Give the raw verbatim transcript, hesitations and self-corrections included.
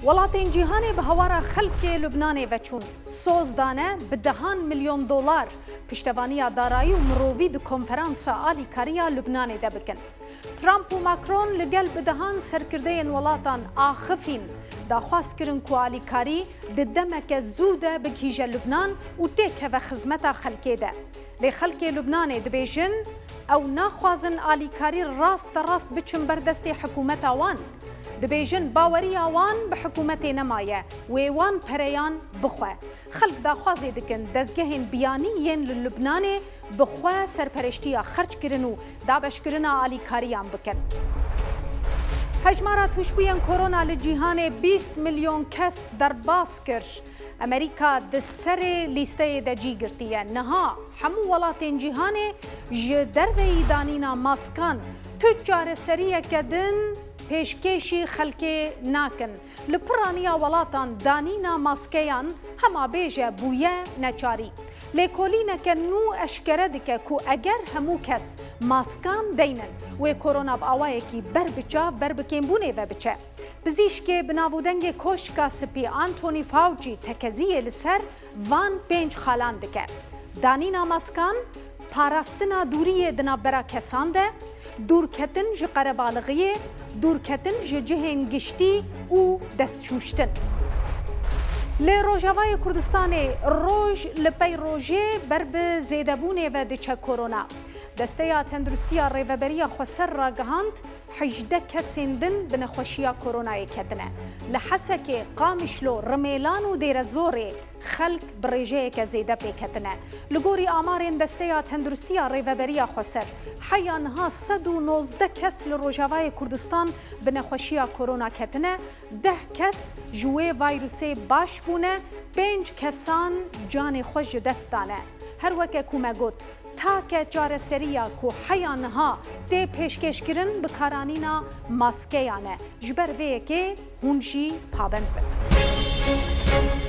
Welatên cîhanê bi hawara xelkê Lubnanê ve çûn. Soz dane bi dehan milyon dolar piştevaniya darayî û mirovî di konferansa alîkariya Lubnanê de bikin. Trump û Macron li gel bi dehan serkirdeyên welatan axifîn, daxwaz kirin ku alîkarî di demeke zû de bigihîje Lubnan û têkeve xizmeta xelkê de. Lê xelkê Lubnanê dibêjin, ew naxwazin alîkarî rasterast biçin ber destê hikûmeta wan. Dibêjin, baweriya wan bi hikûmetê nemaye, wê wan pereyan bixwe. Xelk daxwazê dikin dezgehên biyanî yên li Lubnanê bi xwe serpereştiya xerckirin û dabeşkirina alîkariyan bikin. Hejmara tûşbûyên korona li cîhanê bîst milyon kes derbas kir. Amerîka di serê lîsteyê de cî girtiye. Niha hemû welatên cîhanê ji derveyî danîna maskan tu çareseriyeke din pêşkêşî xelkê nakin. Li piraniya welatan danîna maskeyan hema bêje bûye neçarî. Lêkolîneke nû eşkere dike ku eger hemû kes maskan deynin, wê korona bi awayekî ber bi çav, ber bi kêmbûnê ve biçe. Pizîşkê bi nav û dengê Koşka Spî Anthony Fauci tekeziyê li ser van pênc xalan dike. Danîna maskan, parastina dûriyê di navbera kesan de, dûrketin ji qerebalixiyê, dûrketin ji cihên giştî û destşûştin. Li Rojavayê Kurdistanê roj li pey rojê ber bi zêdebûnê ve diçe korona. Desteya Tenduristiya Rêveberiya Xweser ragihand, hejdeh kesên din bi nexweşiya koronayê ketine. Li Hesekê, Qamişlo, Rimêlan û Dêrezorê xelk bi rêjeyeke zêde pêketine. Li gorî amarên Desteya Tenduristiya Rêveberiya Xweser, heya niha sed û nozdeh kes li Rojavayê Kurdistan bi nexweşiya korona ketine, deh kes ji wê vayrusê baş bûne, pênc kesan canê xwe ji dest dane. Her weke ku me got, take çareseriya ku heya niha tê pêşkêşkirin bikaranîna maskeyan e. Ji ber vê yekê hûn jî pabend bin.